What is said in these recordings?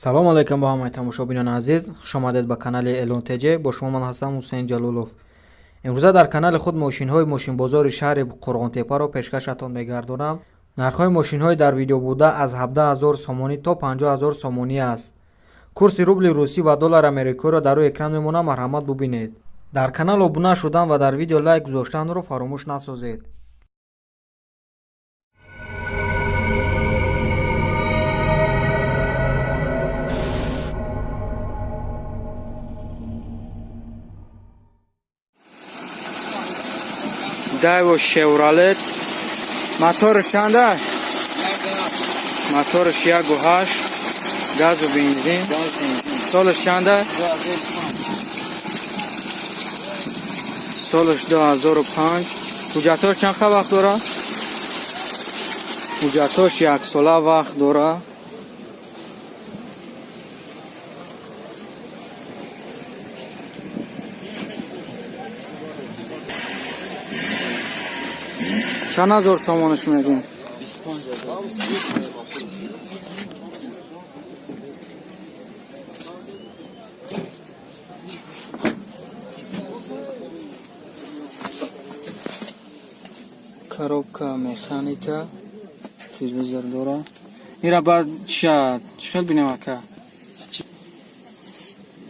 Салом алайкум ба ҳамаи тамошобинони азиз. Хушомадед ба канали Элон ТЖ. Бо шумо ман ҳастам, Ҳусейн Ҷалолов. Имрӯза дар канали худ мошинҳои мошинбозори шаҳри Қурғонтеппаро пешкашатон мегардонам. Нархҳои мошинҳои дар видео буда аз 17 ҳазор сомонӣ то 50 ҳазор сомонӣ аст. Курси рубли русӣ ва доллари америкоиро дар рӯи экран мемонам, марҳамат, бубинед. Дар канал обуна шудан ва дар видео лайк гузоштанро фаромӯш насозед. Дайво Шевролет, моторш чанда? Моторш 1,8, газу бензин. Солаш чанда? Солаш 2005. Ҳуҷҷатош чанд ха вақт дора? Ҳуҷҷатош яксола вақт дора. Чанд ҳазор сомонаш мегӯм? Коробка механика, телевизор дора. Ира баъд ча чӣ хел бинем, ака?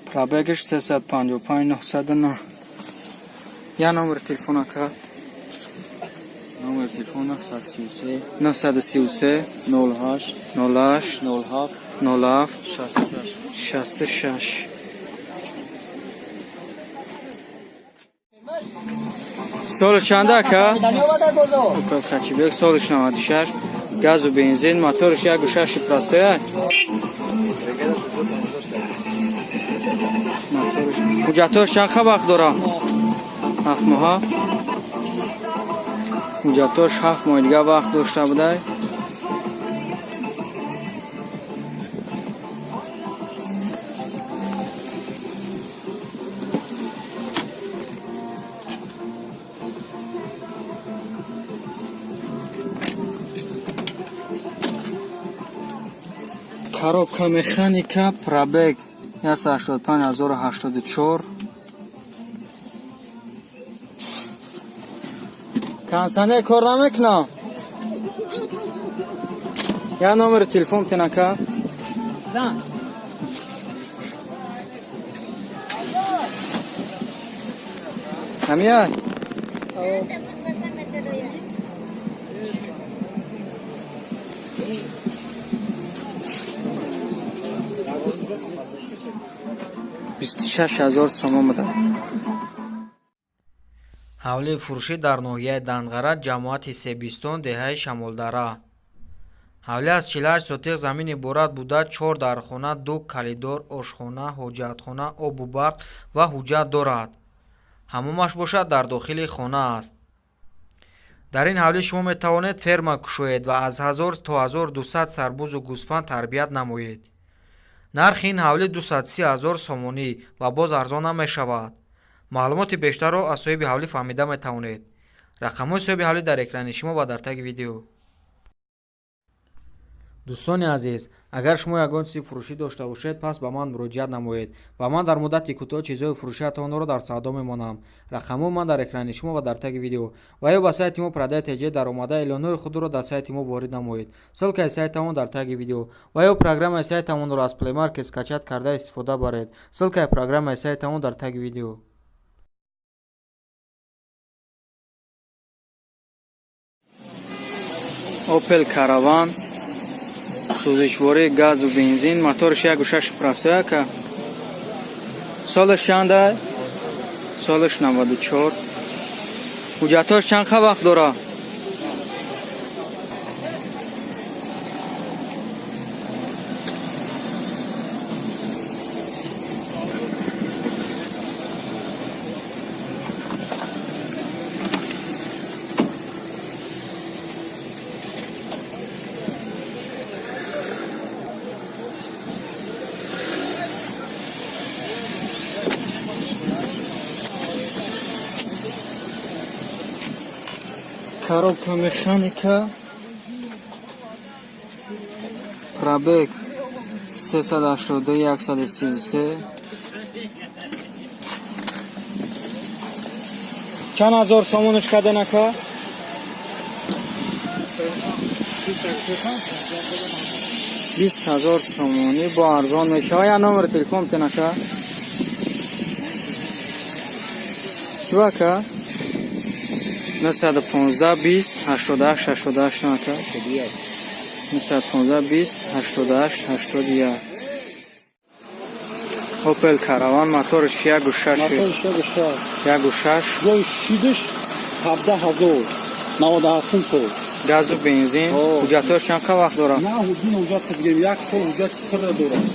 Пробегаш 355 909. Я номер телефон, ака? Номер телефона 933. 933. 08. 08. 07. 07. 66. 66. Соли чанда, ака? Опел Хэтчбек, солиш 96, газу бензин, моториш 1,6 простоя. Моториш. Ҳуҷҷатош чанд ха вақт дора? 7 моҳа. Ҳуҷҷатош 7 моҳи дига вақт дошта будай. Коробка механика, пробег 185 084. Кондиционер кор намекунам. Я номери телефон тен, ака? Зан. Ҳамия? 26 000 сомон буда. Ҳавлии фурӯшӣ дар ноҳияи Данғара, ҷамоати Себистон, деҳаи Шамолдара. Ҳавлӣ аз 48 сотиқ замин иборат буда, чор дархона, ду калидор, ошхона, ҳоҷатхона, обу барқ ва ҳуҷҷат дорад. Ҳамомаш бошад, дар дохили хона аст. Дар ин ҳавлӣ шумо метавонед ферма кушоед ва аз 1000 то 1200 сар бузу гӯсфанд тарбият намоед. Нархи ин ҳавлӣ 230 ҳазор сомонӣ ва боз арзон намешавад. Маълумоти бештарро аз соҳиби ҳавлӣ фаҳмида метавонед. Рақамҳои соҳиби ҳавлӣ дар экрани шумо ва дар таги видео. Дӯстони азиз, агар шумо ягон чизи фурӯшӣ дошта бошед, пас ба ман муроҷиат намоед ва ман дар муддати кӯтоҳ чизҳои фурӯшиатонро дар савдо мемонам. Рақамҳои ман дар экрани шумо ва дар таги видео. Ва ё ба сайти мо Продай ТЖ даромада, эълонҳои худро дар сайти мо ворид намоед. Ссылкаи сайтамон дар таги видео. Ва ё программаи сайтамонро аз Play Market скачать карда истифода баред. Ссылкаи программаи сайтамон дар таги видео. Опел Караван, сӯзишвории газу бензин, моторш 1,6 простой, ака. Солаш чанда? Солаш 94. Ҳуҷҷатош чанд ха вақт дора? Коробка механика, пробег 382 133. Чанд ҳазор сомонаш кардан, ака? 20 000 сомонӣ бо арзон мешава. Я номери телефон битен, ака. Чӯ, ака? 915 20 88 88, ака? 915 20 88 81. Опел Караван, моториш 1,6. Моториш 1,6. 1,6. Ҷои шидаш 17 000, 97-ум сол. Газу бензин. Ҳуҷҷатҳояш чанд қа вақт дорад? На, ҳуҷҷин ҳуҷҷат бигем, як сол ҳуҷҷати пурра дорад.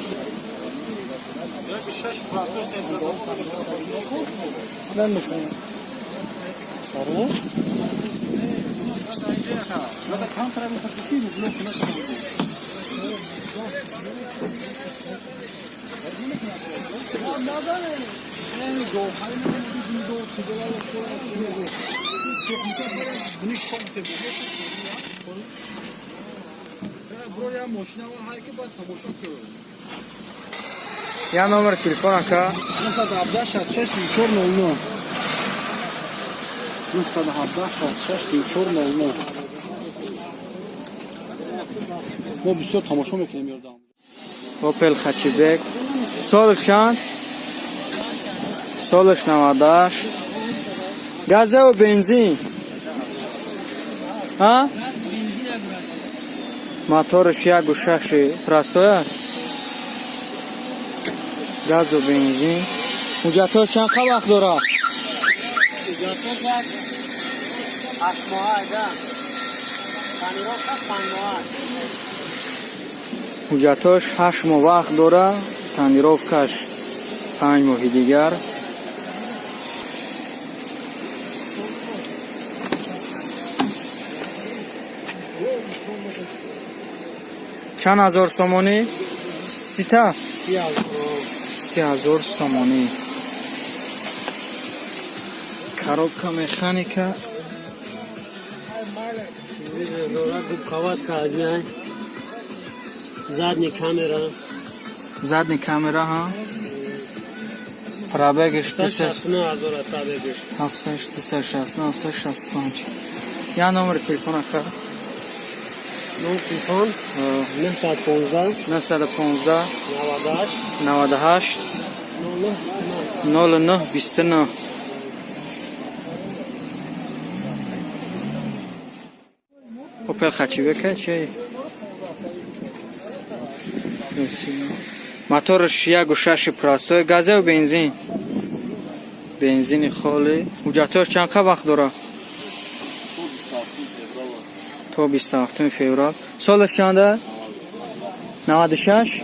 Я номер телефон, ака? 917 66 34 00, 917 66 34 00. Мо бисёр тамошо мекунем ёрдам. Опел Хачибек, солаш чанд? Солаш 98, газаву бензин. А мотораш 1,6 простой аст, газу бензин. Ҳуҷҷатҳош чанд қа вақт дорад? 8 моҳа, да. Тонировка 5 моҳа. Ҳуҷҷатҳош 8 моҳ вақт дорад, тонировкаш 5 моҳи дигар. Чанд ҳазор сомонӣ? Сита 30 000 сомонӣ. Коробка механика. Губкаватка одна. Задний камера. Задний камера ҳа. Пробегаш? 169 ҳазор пробегаш. 269, 765. Я номер телефона, ака? Номер телефон 915 915 98 98 09 09 29. Опел Хачибека чи? Мотораш 1,6 простой, газеву бензин, бензини холӣ. Ҳуҷҷатҳояш чанд қа вақт дорад? То 27 феврал. Солаш чанда? 96,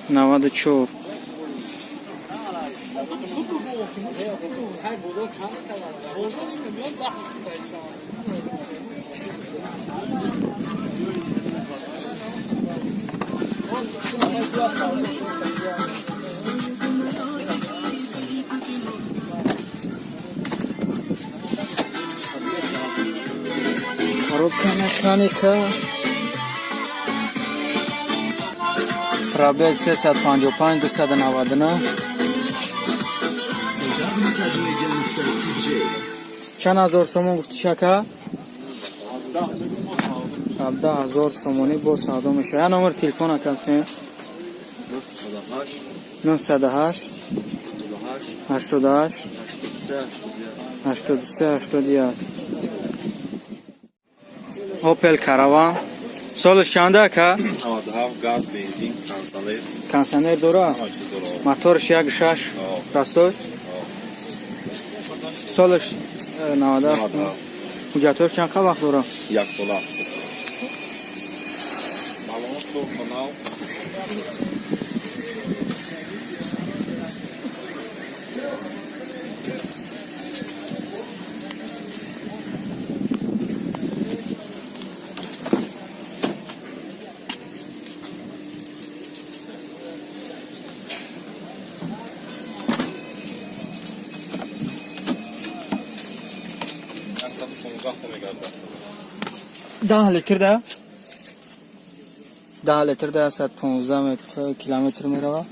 94. Коробка механика. Пробег 355 299. Чанд ҳазор сомон гуфти, шака? 17 000 сомонӣ бо савдо мешавад. Я номер телефон, ака? 908 88 83 81. Опел Караван, солаш чанда, ака? 97, газ, бензин, кондиционер. Кондиционер дора? Ҳама чиз дора. Моторш 1,6 простой. Солаш 97. Ҳуҷҷатҳош чанд қа вақт дора? Як сола. Балон чор канал. 115 та мегардад. 10 литр да. 10 литр да 115 километр мерава.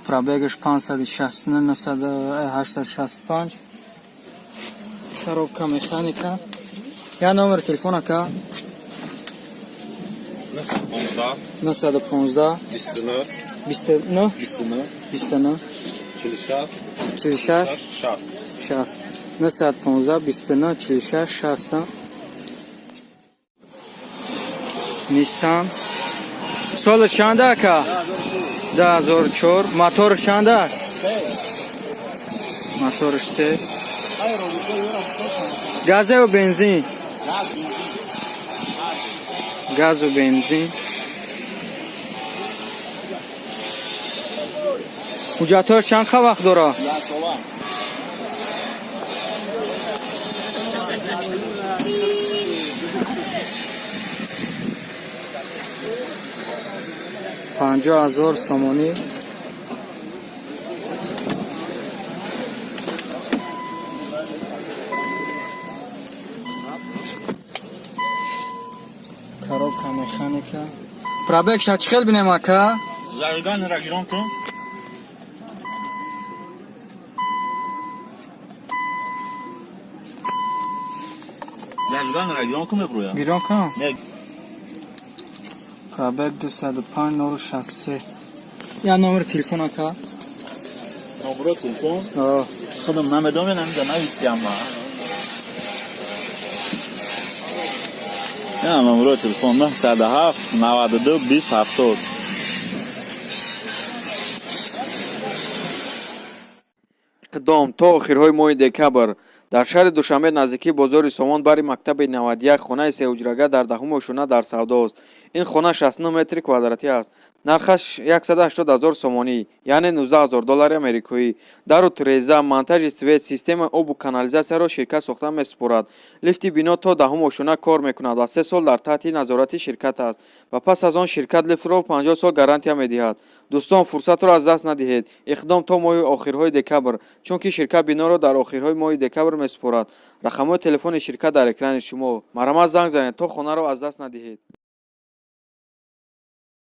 Пробегаш 569 865. Коробка механика. Я номер телефона ка? 915 915 29 29 29 29 46 46 60. 60. 915 29 46 60. Nissan. Соли чанда, ака? 2004. Мотор чанда? Моторш се. Газеу бензин? Газу бензин. Ҳуҷҷатҳояш чанд вақт дора? 50 000 сомонӣ. Коробка механика. Пробег ша чӣ хел бинем, ака? Зажигание ра гирон кун. Зажигание ра гирон кун, меброя. Гирон кун. Не. Пробег 205 063. Я номер телефон, ака? Номро телефон О, худам намедонам, намеда навистиам ма. Я номро телефон 907 92 20 70. Иқдом то охирҳои моҳи декабр. Дар шаҳри Душанбе, наздикии бозори Сомон, бари мактаби 91, хонаи сеҳуҷрага дар даҳуми ошёна дар савдост. Ин хона 69 метри квадратӣ аст. Нархаш 180 000 сомонӣ, яъне 19 000 доллари америкоӣ. Дару тиреза, монтажи свет, системаи обу канализатсияро ширкат сохта месупорад. Лифти бино то даҳум ошёна кор мекунад ва 3 сол дар таҳти назорати ширкат аст ва пас аз он ширкат лифтро 50 сол гарантия медиҳад. Дӯстон, фурсатро аз даст надиҳед. Иқдом то моҳи охирҳои декабр, чунки ширкат биноро дар охирҳои моҳи декабр месупорад. Рақамҳои телефони ширкат дар экрани шумо. Марҳамат, занг занед, то хонаро аз даст надиҳед.